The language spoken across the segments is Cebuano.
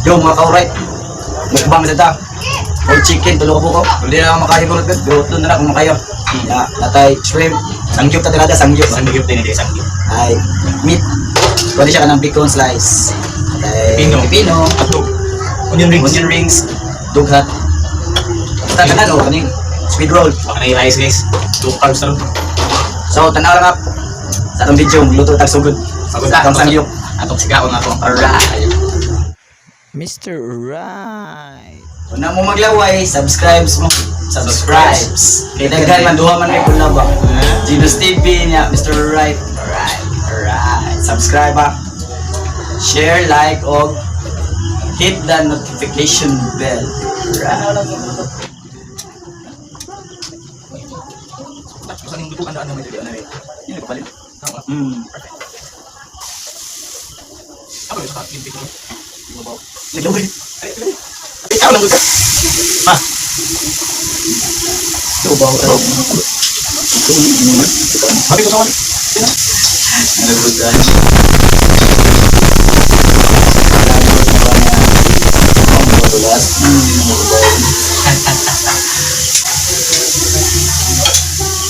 Yo, mga ka-alright. Mukbang sa ta. Old chicken, tulo ka buko. Hindi na ako makahigurot gud. Gruto na na kung makayo. Na, natay shrimp. Sangyup ta tirada, sangyup. Sangyup din, hindi sangyup. Ay, meat. Pwede siya ka ng bacon slice. Natay Pipino. pipino. Ato. Onion rings. Onion rings. Dughat. Basta tanan o, kaning sweet roll. Baka na rice, guys. Two carbs na rin. So, tanaw lang up. Sa atong video, magluto tag sugod. Sugod Sa atong ta. sangyup. Atong sigaon na to. Alright. Mr. Right. Una mo maglaway, subscribes mo. Subscribes. Kay daghan man duha man may collab ba. Gino's TV niya, Mr. Right. Alright. Alright. Subscribe ah. Share, like og hit the notification bell. Alright. Saan yung lutuan daan naman dito? Yun kapalit. Tama. Ako yung sa limpi ko. Naglaway. Ikaw lang gusto. Ma. Ito ba ako? Sabi ko sa kanya. Ano ba dyan?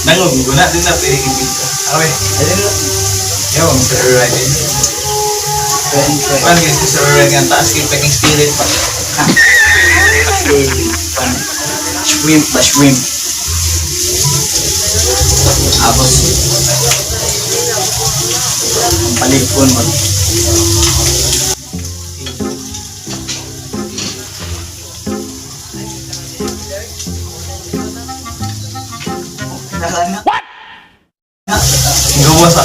Nangog ko na din na pinigil ka. Okay. Yo, Mr. Right. Eh. Pan guys, Mr. Right nga taas kay packing spirit pa. Shrimp ba shrimp? Tapos, ang paligpon mo. What? Gawa sa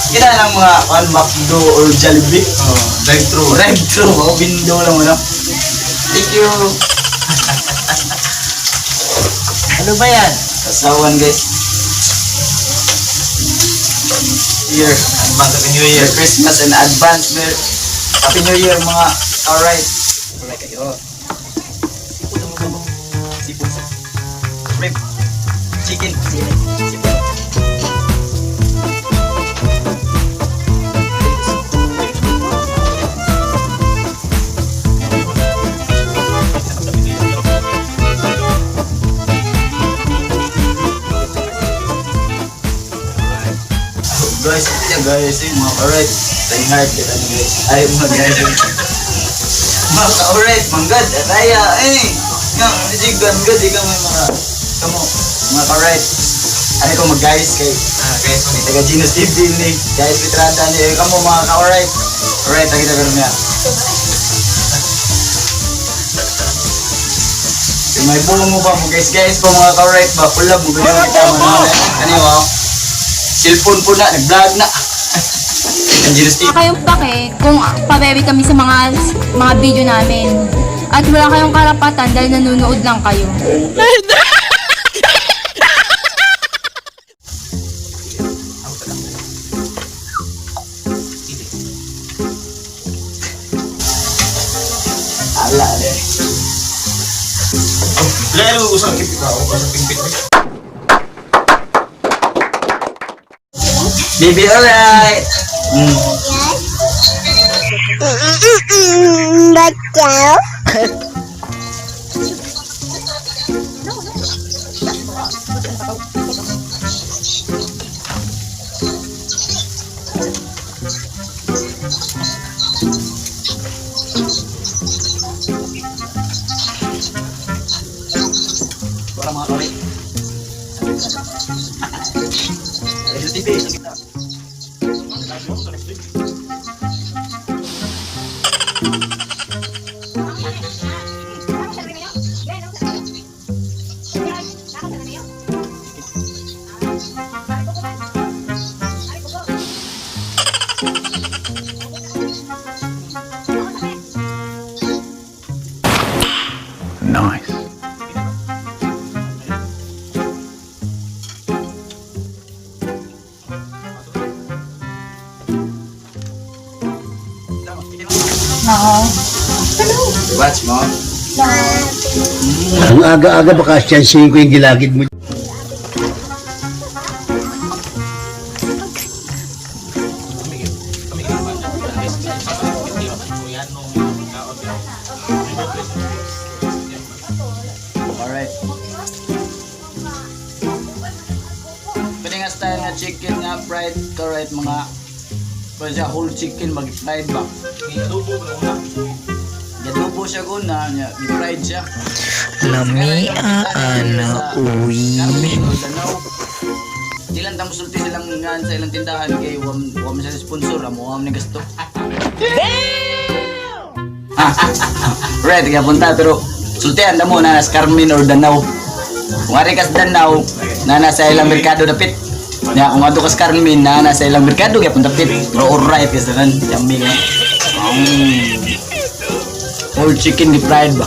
Kita lang mga one McDo or Jollibee. oh, drive thru. Drive thru, oh, window lang mo, no? Thank you. Ano ba yan? Kasawan, guys. Year. Advance Happy New Year. Merry Christmas and advance Merry Happy New Year, mga alright. Alright kayo. Sipon sa shrimp. Chicken. Sipon. Guys, yeah, guys, yung mga alright. Tayong heart kita ni guys. Ay, mga guys. Mga alright, manggad, ataya, eh. Nga, sigan, gad, ikaw may mga, kamo, mga alright. Ano ko mag guys kay Ah, guys, mani. taga Gino's TV ni guys Petrada ni eh, kamo mga ka-alright. Alright, kita pero niya. Kung may buong mo ba mo guys guys pa mga ka-alright ba kulab mo ganyan kita man. Ano yun, oh? Cellphone po na, nag-vlog na. Ang Gino's TV. Wala kayong pake kung pabebe kami sa mga video namin. At wala kayong karapatan dahil nanonood lang kayo. Ala, eh. Lalo usang kip ikaw, usang pimpit. Baby, alright. Para mga kawit. Ay, TV. Nice. Watch mo. Ang aga-aga baka siyansihin ko yung gilagid mo. Kami Alright. Pwede nga style nga chicken nga fried correct mga pwede siya whole chicken mag-fried ba? Adobo ba una? Gadubo siya guna, niya, fried siya. Lami ana uwi. Di lang tamo sulti silang ngan sa ilang tindahan kay wam wam sila sponsor, amo wam ni gasto. Ah, right, kaya punta pero sultian na mo na sa Carmen or Danau. Kung ari ka sa Danau, na nasa ilang merkado dapit. Nya kung adto ka sa Carmen, na nasa ilang merkado kaya punta dapit. Pero alright kasi tanan, yummy ka. Whole chicken di fried ba?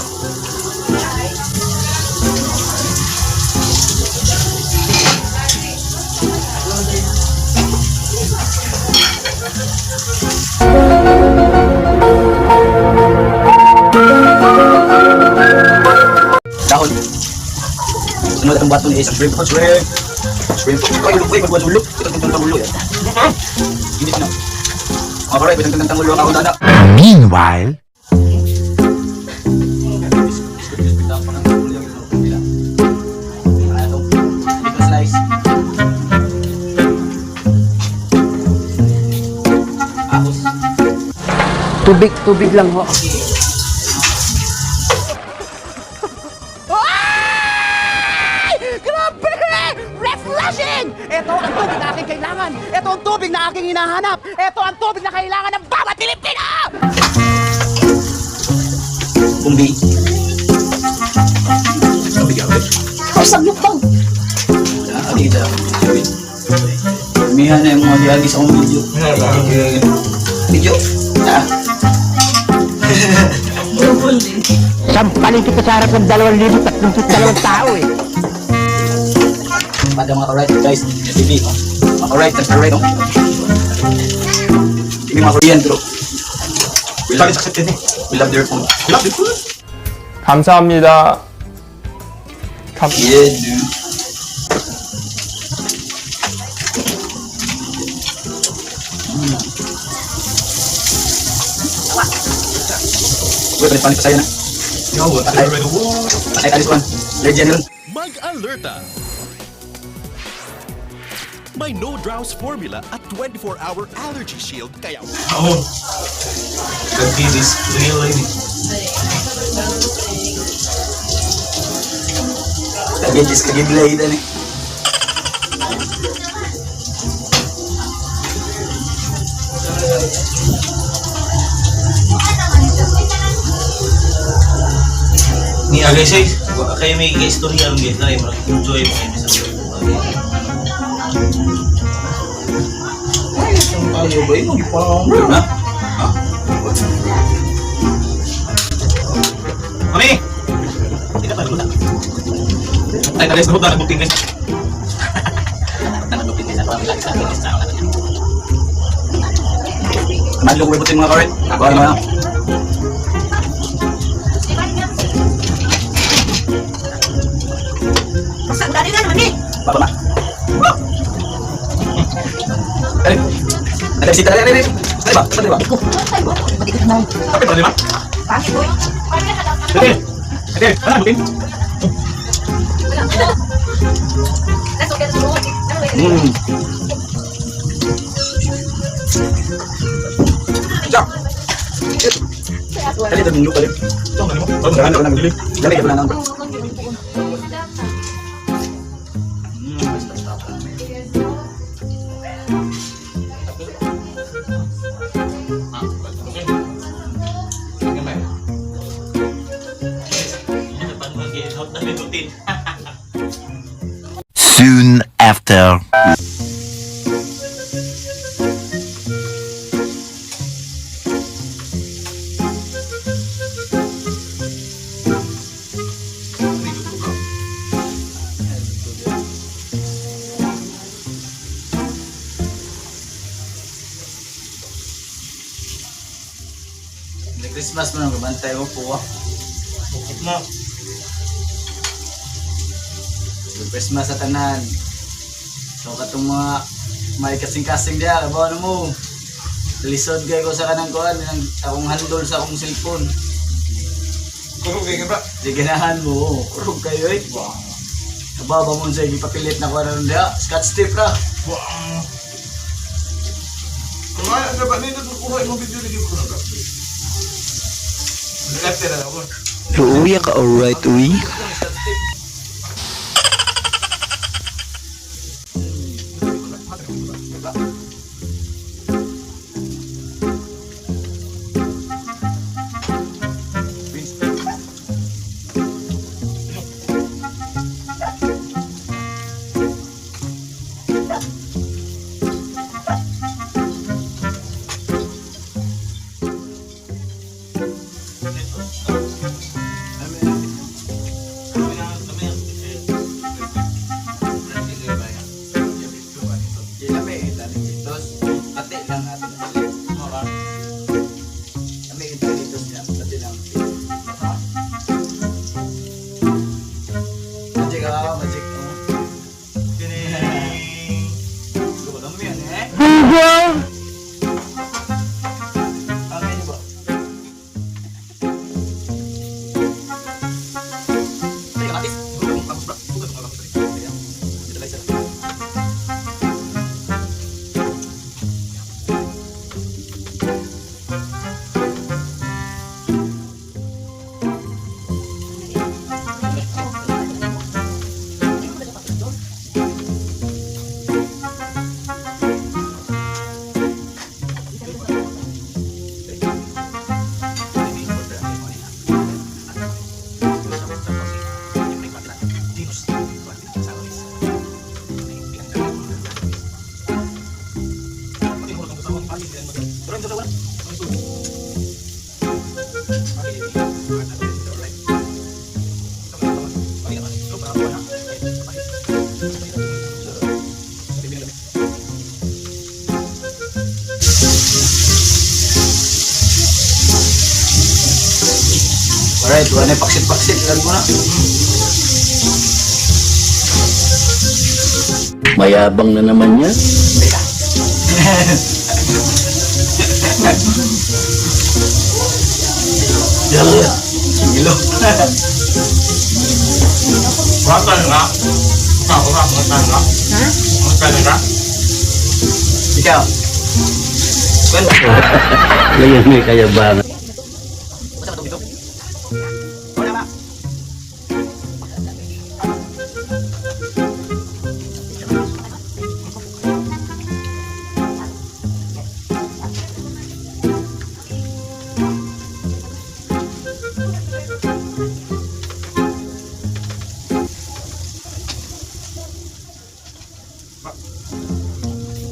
Dahon. Sunod ang baton is shrimp. Shrimp. Shrimp. Ay, ulo, uy, magbuhat ulo. Ito ang ulo. Init na. Alright, bitang tang ulo ako na. Meanwhile, Slice. Ahos. Tubig, tubig lang ho. Grabe! Refreshing! Ito ang tubig na aking kailangan! Ito ang tubig na aking hinahanap! Ito ang tubig na kailangan ng bawat Pilipino! Kumbi. Ay, sagyok bang? Ah, dito. Miha na yung mga giyagi sa akong video. Video. Ah. Sampalin kita sa harap ng 2,032 tao eh. Pada mga alright guys, TV. Mga alright, that's alright. No? Hindi mga Korean bro. We love, we love their food. We love their food. 감사합니다. 감... Yeah, dude. Wait, palit-palit pa sa'yo na. Yo, Ay, ay, alis one. Legend yun. Mag-alerta! May no drowse formula at 24-hour allergy shield kaya Oo. Kagid is real eh. Kagid is kagid lay eh. Ni agay say, kayo may istorya ang guys na mo enjoy mo kayo sa buhay. Ayaw ba yun? Ha? Ha? Mami! Hindi ka luta. Ay, guys, luta na booking guys. Nakadukin din ako ang lagi sa akin sa akin. Madlong ko ibutin mga karet. Bawal mo na. Sandali na naman eh! Baba ma. Dali. Dali, sita, dali, dali. Dali ba? Dali ba? Kapit ba, di ba? Dali! Dali, ano booking? Ja. Dali, dali, dali. Ito, ano mo? Dali, dali, dali. Dali, dali, soon after. Christmas mo nang kabantay mo po. Ah. Mo. Christmas sa tanan. So katong mga may kasing-kasing diya, kabaw na mo. Lisod kay ko sa kanang kuan ng akong handle sa akong cellphone. Kurog kay ba? Di ganahan mo, oh. Kurog kayo eh. Kababa mo sa ipapilit na kuan nun diha. Scotch tape ra. Buang. Kumain sa ba nito kuha imong video lagi ko na ba. Left na ako. Luuya ka alright, uy. Scotch tape. Kami dito, pati lang natin. Kami dito niya, pati lang. Magic ah, magic. Oh. Kini. Gulo mo yan eh. Google! Ang ganyan ba? Ay, kamatis. Alright, wala na paksit-paksit lang ko na. Mayabang na naman yan. Gilo. Matan nga. Ako nga, matan nga. Ha? Matan nga. Ikaw. Well, Ngayon may kayabangan. basta ba ito? Wala ba?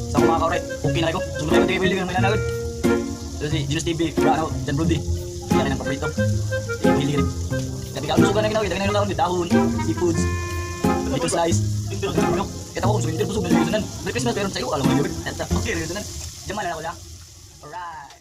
Sa akong mga kauray, okay na ko. Sumunod ko tingin ng mananagod. So si Genius TV, bra ano, Jan Brody. Kaya ng paborito. Hili rin. Gabi ka lusugan na ginawa, daghan na kaon, dahon, seafoods, little slice. Kita ko kung sumunod busog na sunan. Merry Christmas pero sa iyo alam mo yun. Okay, sunan. Jamal na ako la. Alright.